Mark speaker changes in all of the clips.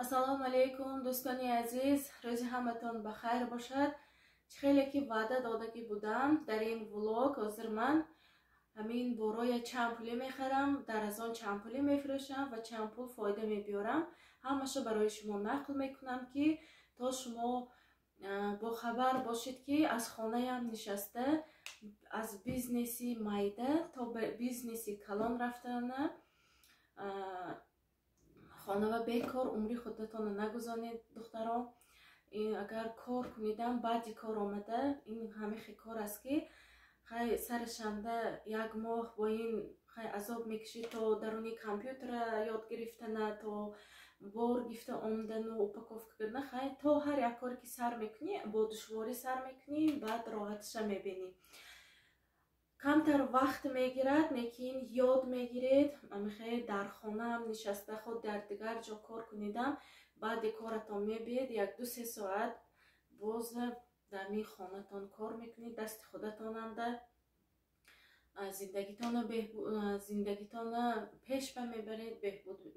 Speaker 1: Ассалому алайкум, дӯстони азиз, рӯзи ҳаматон ба хайр бошад. Чӣ хеле ки ваъда додагӣ будам дар ин влог, ҳозир ман ҳамин бороя чанд пулӣ мехарам, дар аз он чанд пулӣ мефурӯшам ва чанд пул фоида мебиёрам, ҳамаша барои шумо нақл мекунам, ки то шумо бохабар бошед, ки аз хонаям нишаста аз бизнеси майда то бизнеси калон рафтана. Хонава бекор умри худатонро нагузонед, духтаро. Агар кор кунидам, баъди кор омада, ин ҳамихе кор аст, ки хай сарашанда як моҳ бо ин хай азоб мекушӣ, то даруни компютера ёд гирифтана, то бор гифта омадану упаковка кардан. Хай, то ҳар як коре ки сар мекунӣ, бо душворӣ сар мекунӣ, баъд роҳаташа мебинӣ. Камтар вақт мегирад, лекин ёд мегиред. Амихе дар хонаам нишаста, худ дар дигар ҷо кор кунидам, баъди коратон мебиед, як ду се соат боз дар мин хонатон кор мекунед, дасти худатонанда зиндагитона пеш ба мебаред,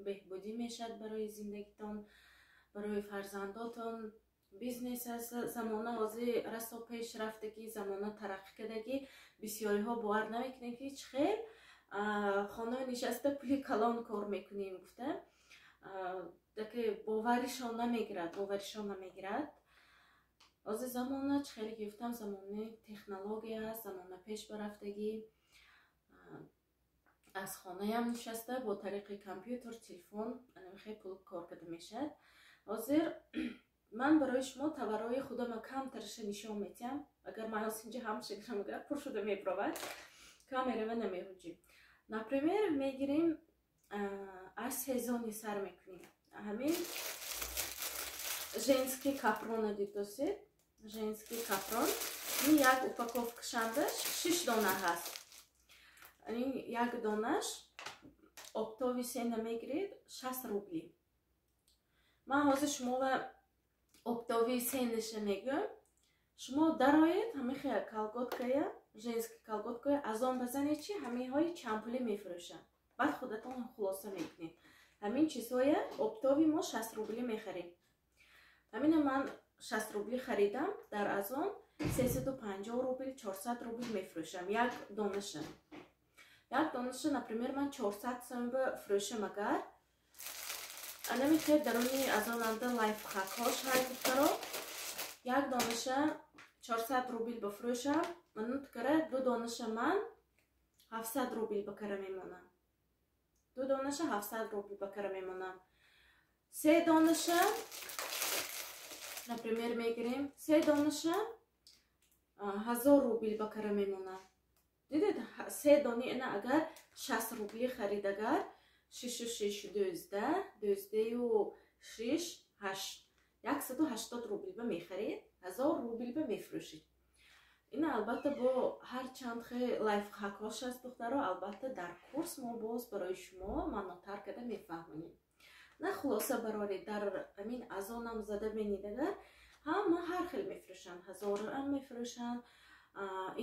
Speaker 1: беҳбудӣ мешавад барои зиндагитон, барои фарзандотон. Бизнес аст, замона ҳозир расо пеш рафтагӣ, замона тараққӣ кардагӣ. Бисёриҳо бовар намекунанд, ки чӣ хел хона нишаста пули калон кор мекунем гуфта, таки боваришон намегирад, боваришон намегирад. Ҳозир замона, чӣ хеле гуфтам, замони технология аст, замона пеш барафтагӣ. Аз хонаям нишаста бо тариқи компютер, телефон хел пул кор карда мешавад. Ҳозир ман барои шумо товарҳои худама камтараша нишон метиҳам. Агар ман ҳозир инҷа ҳамаша гирам, агар пур шуда мебаровад, камерама намеҳуҷӣ. Например, мегирем, аз сезони сар мекунем. Ҳамин женский капрона дидосед, женский капрон, ин як упаковкашандаш шиш дона ҳаст. Як донаш оптовый цена мегиред 60 рубли. Ман ҳозир шумова оптовый ценаша мегӯям. Шумо дароед, ҳамихе колготкая, женский колготкая аз он базанед, чи ҳаминҳои чандпулӣ мефурӯшанд, баъд худатон хулоса мекунед. Ҳамин чизҳоя оптовый мо 60 рубли мехарем. Ҳамина ман 60 рубли харидам, дар аз он 350 рубл, 400 рубл мефурӯшам як донаша. Як донаша, например, ман 400 сом фурӯшам. Агар анамихе даруни азонанда лайфхакҳош ҳай, духтаро, як донаша 400 рубл бифурӯшам, мануткара ду донаша ман 700 рубл ба кара мемонам. Ду донаша 700 рубл ба кара мемонам. Се донаша, например, мегирем, се донаша 1000 рубл ба кара мемонам. Дидед, се дони ина агар 60 рубли харид, агар шишу шиш 12, дувздаҳу шиш ҳашт, 180 рубл ба мехаред, 1000 рубл ба мефурӯшед. Ина албатта бо ҳар чанд хе лайфхакҳош аст, духтаро. Албатта, дар курс мо боз барои шумо маънотар карда мефаҳмонем. На, хулоса бароред, дар амин азонам зада бинед, агар ҳама ҳар хел мефурӯшанд, ҳазорам мефурӯшанд.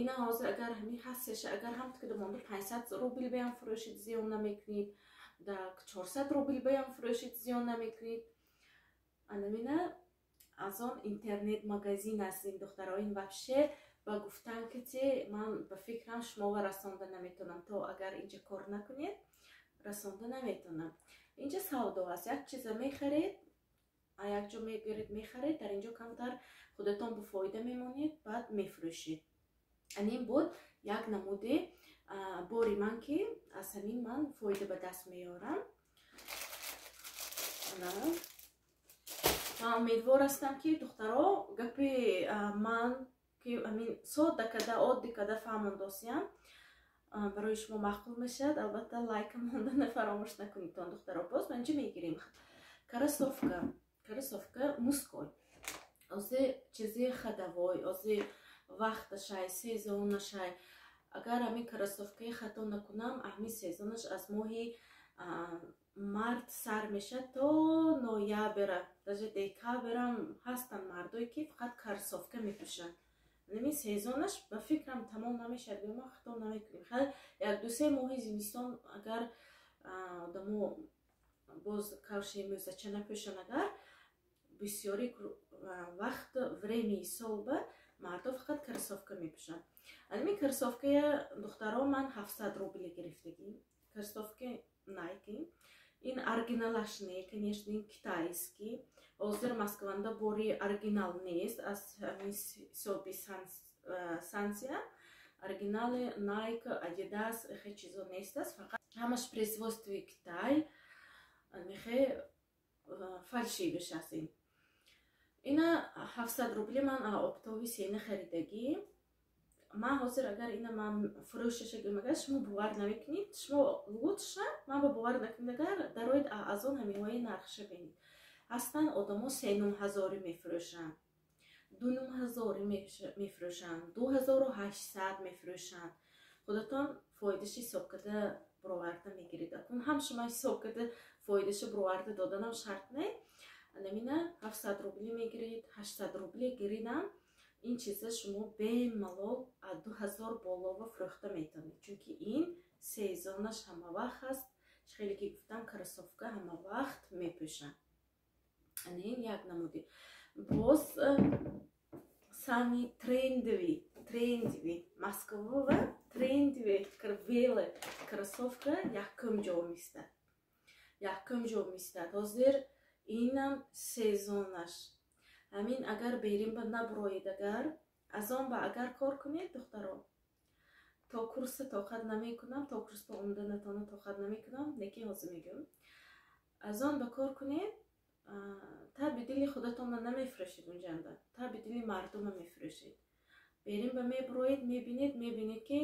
Speaker 1: Ина ҳозир агар ҳамин ҳастеша, агар ҳам кида монда, 500 рубл баям фурӯшед, зиён намекунед, дар 400 рубл баям фурӯшед, зиён намекунед. Анамина аз он интернет магазин аст ин, духтаро. Ин вообще ба гуфтан ки те ман ба фикрам шумова расонда наметавонам, то агар инҷа кор накунед, расонда наметавонам. Инҷа савдо аст, як чиза мехаред, якҷо мегиред, мехаред, дар инҷо камтар худатон бо фоида мемонед, баъд мефурӯшед. Анин буд як намуди бори ман, ки аз ҳамин ман фоида ба даст меорам. Ман умедвор ҳастам, ки, духтаро, гапи ман, ки ҳамин содда када, оддӣ када фаҳмондосиям, барои шумо маъқул мешавад. Албатта, лайка мондана фаромӯш накунедтон, духтаро. Боз ман чӣ мегирем? Кроссовка, кроссовка мужской. Ози чизи ходовой, ози вақташай, сезонашай. Агар ҳамин кроссовкаи хато накунам, ҳамин сезонаш аз моҳи март сар мешавад то ноябра, даже декабрам ҳастанд мардое, ки фақат кроссовка мепӯшанд. Ҳамин сезонаш ба фикрам тамом намешавад, ма хато намекунем. Як ду се моҳи зимистон агар одамо Боз кавши мӯзача напӯшанд, агар бисёри вақт времяи солба мардо фақат кроссовка мепӯшанд. Анами кроссовкая, духтаро, ман 700 рубли гирифтагӣ. Кроссовки Найки, ин оригиналаш не, конечно, ин китайский. Ҳозир Москванда бори оригинал нест, аз ҳисоби санкция оригинали Найк, Адидас, хе чизо нест аст, фақат ҳамаш производствои Китай, мехе фальшивыш аст ин. Ина 700 рубли ман оптовый цена харидагӣ. Ман ҳозир агар ина ман фурӯшаша гӯям, агар шумо бовар намекунед, шумо лучше ман ба бовар накунед, агар дароид аз он ҳамиҳои нархша бинед. Ҳастанд одамо, сенум ҳазорӣ мефурӯшанд, дунум ҳазорӣ мефурӯшанд, 2800 мефурӯшанд. Худатон фоидаша ҳисоб карда бироварда мегиред. Акун ҳам шумо ҳисоб карда фоидаша бироварда доданам шарт не. Намина 700 рубли мегиред, 800 рубли гиридам, ин чиза шумо бемалол аз 2000 болова фурӯхта метавонед, чунки ин сезонаш ҳамавақт ҳаст. Хеле ки гуфтам, кроссовка ҳамавақт мепӯшанд. Ин як намуди. Боз самый трендовый Москвава, трендовый белый кроссовка якум ҷо меистад, якум ҷо меистад. Ҳозир инам сезонаш ҳамин. Агар берин ба набуроед, агар аз он ба агар кор кунед, духтаро, то курса тоқат намекунам, то курс ба омаданатона тоқат намекунам, лекин ҳозир мегӯям, аз он ба кор кунед, таби дили худатонро намефурӯшед, унҷанда таби дили мардума мефурӯшед. Берин ба мебуроед, мебинед, ки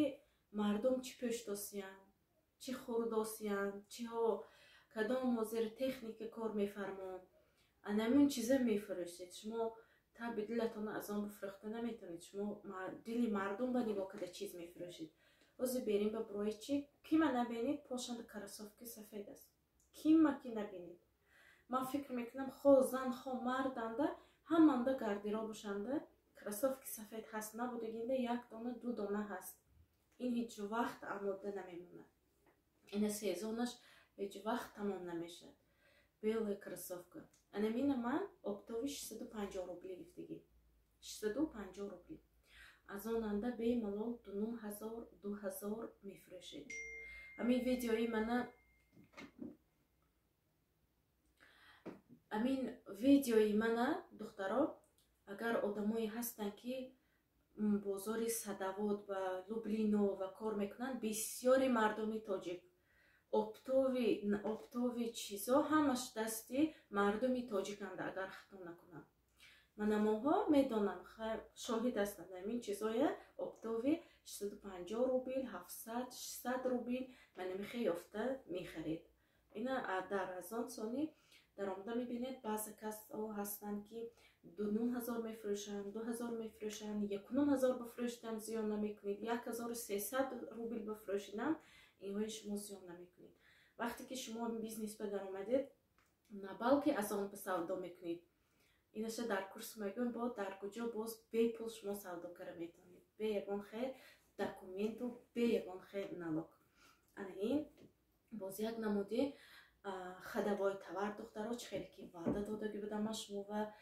Speaker 1: мардум чӣ пӯштосиянд, чӣ хӯрдосиянд, чиҳо, кадом ҳозир техника кор мефармонд, анамин чиза мефурӯшед. Шумо таби дилатонро аз он бифурӯхта наметавонед, шумо дили мардум ба нигоҳ карда чиз мефурӯшед. Ҳозир берин ба буроед, чи кима набинед, пошанда кроссовки сафед аст. Кима ки набинед, ман фикр мекунам, хо зан, хо марданда, ҳаманда гардеробушанда кроссовки сафед ҳаст, набудагинда як дона, ду дона ҳаст. Ин ҳеҷ вақт амода намемонад, ина сезонаш ҳеҷ вақт тамом намешавад. Белая кроссовка анамина ман оптовый 650 рубли гирифтагӣ, 650 рубли. Аз он анда бемалол дунум ҳазор, 2000 мефурӯшед. Ҳамин видеои мана, амин видеои мана, духтаро, агар одамое ҳастанд, ки бозори Садовод ба Люблино ва кор мекунанд, бисёри мардуми тоҷик оптовый чизо ҳамаш дасти мардуми тоҷиканда, агар хато накунам. Манамоҳо медонам, шоҳид ҳастанд, ҳамин чизоя оптовый 650 рубл, 700, 600 рубл манамихе ёфта мехаред. Ина дар аз он сони даромада мебинед, баъзе касо ҳастанд, ки дунум ҳазор мефурӯшанд, 2000 мефурӯшанд, якунум ҳазор бифурӯшидам, зиён намекунед, 1300 рубл бифурӯшидам, инҳои шумо зиён намекунед. Вақте ки шумо бизнес ба даромадед, на балки аз он ба савдо мекунед, инаша дар курс мегӯям, бо дар куҷо боз бепул шумо савдо кара метавонед, бе ягон хел документу, бе ягон хел налог. Ана ин боз як намуди ходовой товар, духтаро. Чӣ хеле ки ваъда додагӣ будам ман шумо ва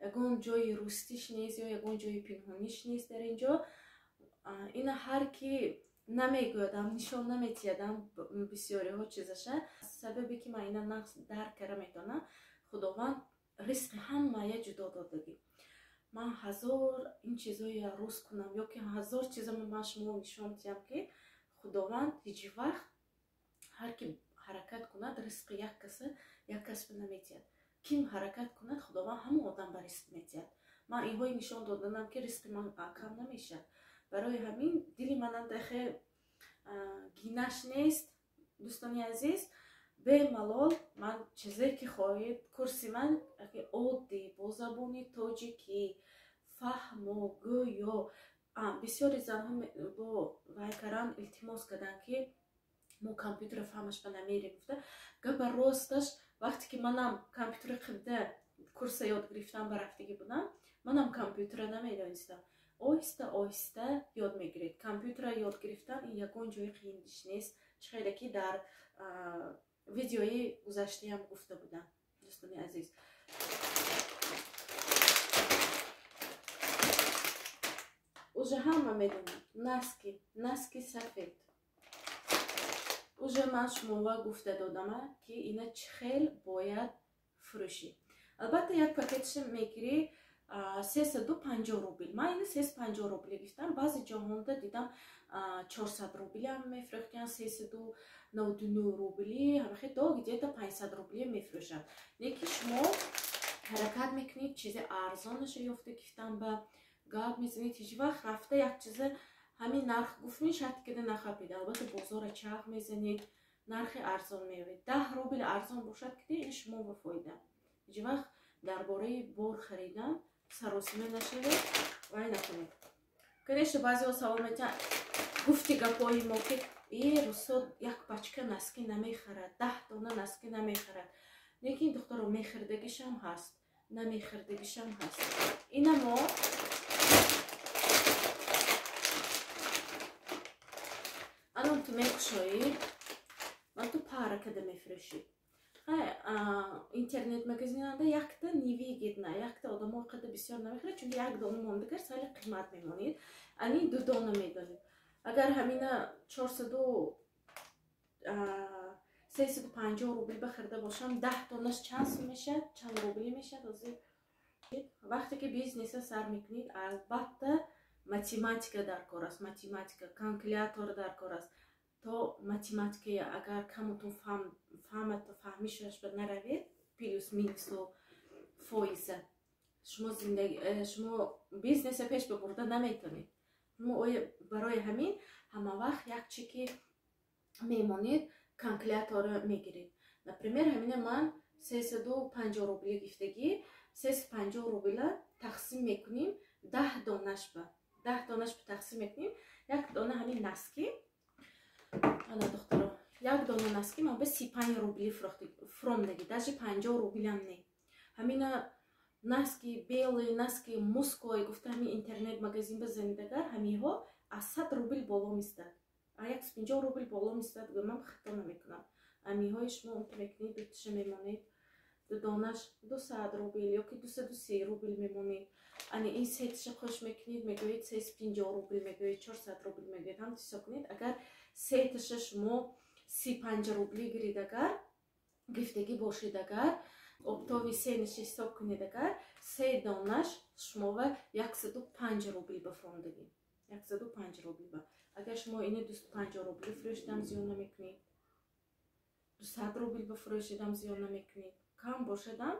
Speaker 1: ягон ҷои рустиш нест ё ягон ҷои пинҳониш нест дар ин ҷо. Ина ҳар ки намегӯядам, нишон наметиҳадам бисёриҳо чизаша. Сабабе ки ман ина нақс дарк кара метавонам, Худованд ризқи ҳамая ҷудо додагӣ. Ман ҳазор ин чизоя рӯз кунам ё ки ҳазор чиза ман шумо нишон диҳам, ки Худованд ҳеҷ вақт ҳар ки ҳаракат кунад, ризқи як каса як касба наметиҳад. Ким ҳаракат кунад, Худованд ҳамон одам ба ризқ метиҳад. Ман инҳое нишон доданам, ки ризқи ман кам намешавад. Барои ҳамин дили мананда хе гинаш нест, дӯстони азиз. Бемалол ман чизе ки хоҳед, курси ман оддӣ, бо забони тоҷикӣ, фаҳмо, гӯё. Бисёри занҳо бо вай каран илтимос карданд, ки мо компютера фаҳмаш ба намерем гуфта. Гапа росташ, вақте ки манам компютери қибда курса ёд гирифтам ба рафтагӣ будам, манам компютера намедонистам. Оҳиста оҳиста ёд мегиред. Компютера ёд гирифтан ин ягон ҷои қииндиш нест. Чӣ хеле ки дар Видеои гузаштаам гуфта будам, дӯстони азиз. Уже ҳама медонад, носки, носки сафед. Уже ман шумова гуфта додама, ки ина чӣ хел бояд фурӯшӣ. Албатта, як пакетша мегирӣ 350 рубл. Ман ина 350 рубл гирифтам. Баъзе ҷоҳонда дидам 400 рублиам мефурӯхтиянд, 399 рубли, ҳамахе то где-то 500 рубли мефурӯшанд. Лекин шумо ҳаракат мекунед чизи арзонаша ёфта гирифтан, ба гап мезанед, ҳеҷ вақт рафта як чиза ҳамин нарх гуфтни шарт кида нахапед. Албатта, бозора чарх мезанед, нархи арзон меёбед. 10 рубл арзон бошад, киди ин шумо ба фоида. Ҳеҷ вақт дар бораи бор харидан саросима нашавед, вай накунед. Конечно, баъзеҳо савол метиҳанд, гуфти гапҳои мо, ки е русо як пачка носки намехарад, 10 дона носки намехарад. Лекин, духтаро, мехӯрдагишам ҳаст, намехӯрдагишам ҳаст. Ина мо анон ту мекушоӣ ва ту пара када мефурӯшӣ. Интернет магазинанда якта невыгодно, якта одамо қада бисёр намехӯрад, чунки як дона мондагар сали қимат мемонед. Ани ду дона медонед. Агар ҳамина 350 рубл бихарда бошам, 10 донаш чанд сум мешавад, чанд рубли мешавад? Ҳозир вақте ки бизнеса сар мекунед, албатта, математика дар кор аст, математика, калькулятор дар кор аст. То математика агар камутон фаҳмату фаҳмишаш ба наравед, плюс минусу фоиза, шумо зиндаги, шумо бизнеса пеш бибурда наметонед. Шумо барои ҳамин ҳама вақт як чи ки мемонед, калькулятора мегиред. Например, ҳамина ман 350 рубли гифтагӣ, 350 рубла тақсим мекунем 10 донаш ба 10 донаш ба тақсим мекунем. Як дона ҳамин носки, ана, духтаро, як дона носки ман ба 35 рубли фуромдагӣ, даже 50 рублям не. Ҳамина носки белый, носки мужской гуфта ҳамин интернет магазин бизанед, агар ҳаминҳо аз 100 рубл боло мистад, 150 рубл боло мистад, гӯям хато намекунам. Ҳаминҳои шумо онто мекунед, дуташа мемонед, ду донаш 200 рубл ёки 230 рубл мемонед. Ани ин сеташа қош мекунед, мегӯед 350 рубл, мегӯед 400 рубл, мегӯед. Ҳам ҳисоб кунед, агар сеташа шумо 35 рубли гирид, агар гирифтагӣ бошед, агар оптовый ценаша ҳисоб кунед, агар се донаш шумова 105 рубл ба фуромдагӣ, 105 рубл ба. Агар шумо ина 250 рубли фурӯшидам, зиён намекунед, 200 рубл ба фурӯшидам, зиён намекунед. Кам бошадам,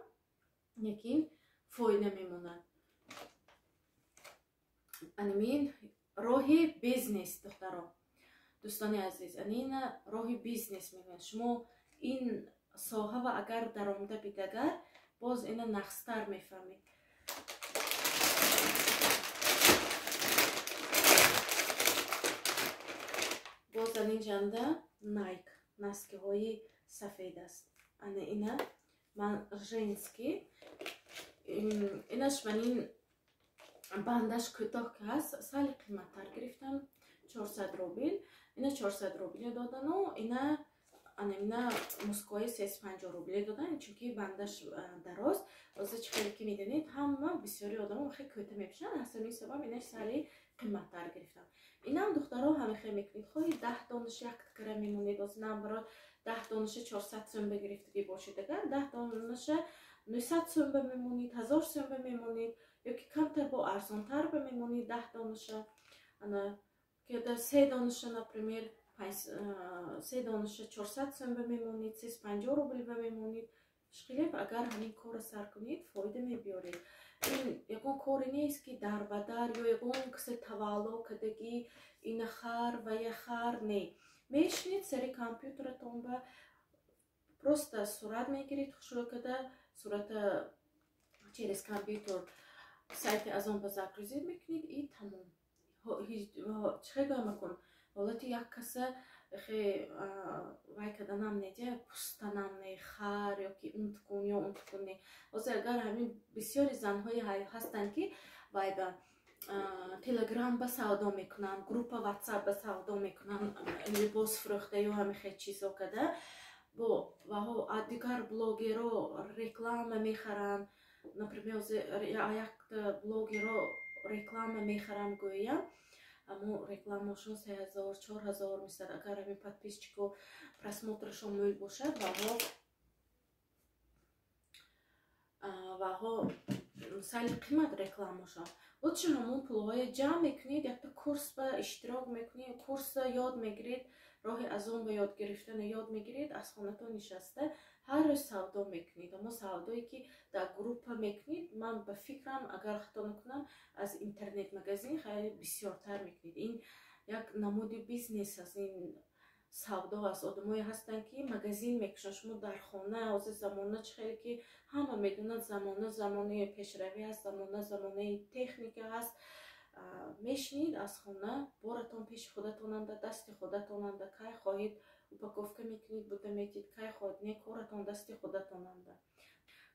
Speaker 1: лекин фоида мемонад. Анамин роҳи бизнес, духтаро, дӯстони азиз, анина роҳи бизнес мегӯянд. Шумо ин соҳа ва агар даромада бидагар, боз ина нақстар мефаҳмед. Боз дар ин ҷанда Найк носкиҳои сафед аст. Ана ина ман женский, инаш ман ин бандаш кӯтоҳ ки ҳаст, сали қиматтар гирифтам, 400 рубл. Ина 400 рубли додану ина ана ина мужской 350 рубли додан, чунки бандаш дароз. Ҳозир чӣ хеле ки медонед, ҳама бисёри одамо хеле кӯта мепӯшанд, аз ҳамин сабаб инаш сали қиматтар гирифтам. Инам, духтаро, ҳамихел мекунед, хоҳи 10 донаш як кара мемонед. Ҳозир наоборот, 10 донаша 400 сум ба гирифтагӣ бошед, агар 10 донаша 900 сум ба мемонед, 1000 сум ба мемонед, ёки камтар бо арзонтар ба мемонед 10 донаша. Ана се донаша, например, се донаша 400 сум ба мемонед, 350 рубл ба мемонед. Шқилеб, агар ҳамин корро сар кунед, фоида мебиёред. Ин ягон коре нест, ки дар ба дар ё ягон касе тавалло кардагӣ, ина хар ва я хар, не. Мешинед сари компютератон ба, просто сурат мегиред хушрӯ карда, сурата через компютер сайти аз он ба загрузить мекунед и тамом. Чӣ хел гӯям, акун ҳолати як каса хе вай карданам не, пустанам не, хар ёки унткун ё унткун не. Ҳозир агар ҳамин бисёри занҳое ҳастанд, ки вай ба Телеграм ба савдо мекунанд, группа Ватсап ба савдо мекунанд, либос фурӯхта ё ҳамин хел чизо карда. Бо ваҳо дигар блогеро реклама мехаранд. Например, якта блогеро реклама мехарам, гӯям, аммо рекламашон 3000, 4000 мисад. Агар ҳамин подписчику просмотрашон мӯл бошад, ваҳо сали қимат рекламашон. Лучше ҳамон пулҳое ҷамъ мекунед, якта курс ба иштирок мекунед, курса ёд мегиред, роҳи аз он ба ёд гирифтана ёд мегиред, аз хонатон нишаста ҳар рӯз савдо мекунед. Аммо савдое, ки дар группа мекунед, ман ба фикрам, агар хато накунам, аз интернет-магазин хеле бисёртар мекунед. Ин як намуди бизнес аст, ин савдо аст. Одамое ҳастанд, ки магазин мекушанд. Шумо дар хона, ҳозир замона чӣ хеле ки ҳама медонад, замона замони пешравӣ аст, замона замонаи техника ҳаст. Мешинед аз хона, боратон пеши худатонанда, дасти худатонанда, кай хоҳед, упаковка мекунед, буда метид, кай хоҳед, не, коратон дасти худатонанда.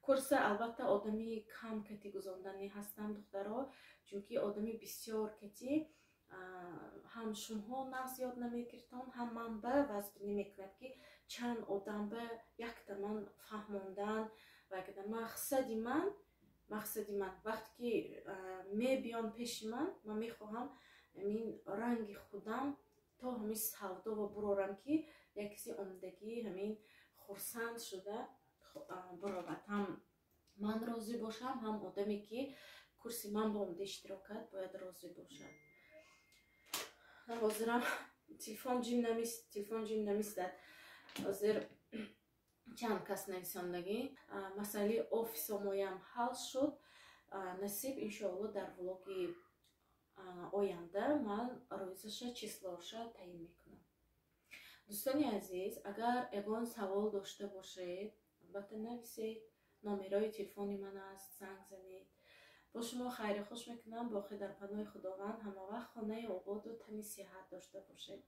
Speaker 1: Курса, албатта, одами кам кати гузонданӣ ҳастам, духтаро, чунки одами бисёр кати ҳам шумоҳо нағз ёд намегиртон, ҳам ман ба вазбинӣ мекунад, ки чанд одам ба якта ман фаҳмондан. Ва мақсади ман, вақте ки мебиён пеши ман, ман мехоҳам ҳамин ранги худам то ҳамин савдо бурорам, ки як киси омдагӣ ҳамин хурсанд шуда буровад, ҳам ман розӣ бошам, ҳам одаме, ки курси ман ба омда иштирок кард, бояд розӣ бошад. Ҳозирам телефон ҷим намистад. Ҳозир чанд кас нависондагӣ. Масъалаи офисомоям ҳал шуд. Насиб, иншоалло, дар влоги оянда ман рӯзаша, числоша таъин мекунам. Дӯстони азиз, агар ягон савол дошта бошед, албатта, нависед. Номерои телефони ман аст, занг занед. Бо шумо хайри хуш мекунам. Боқӣ дар паноҳи Худованд. Ҳамавақт хонаи ободу тани сиҳат дошта бошед.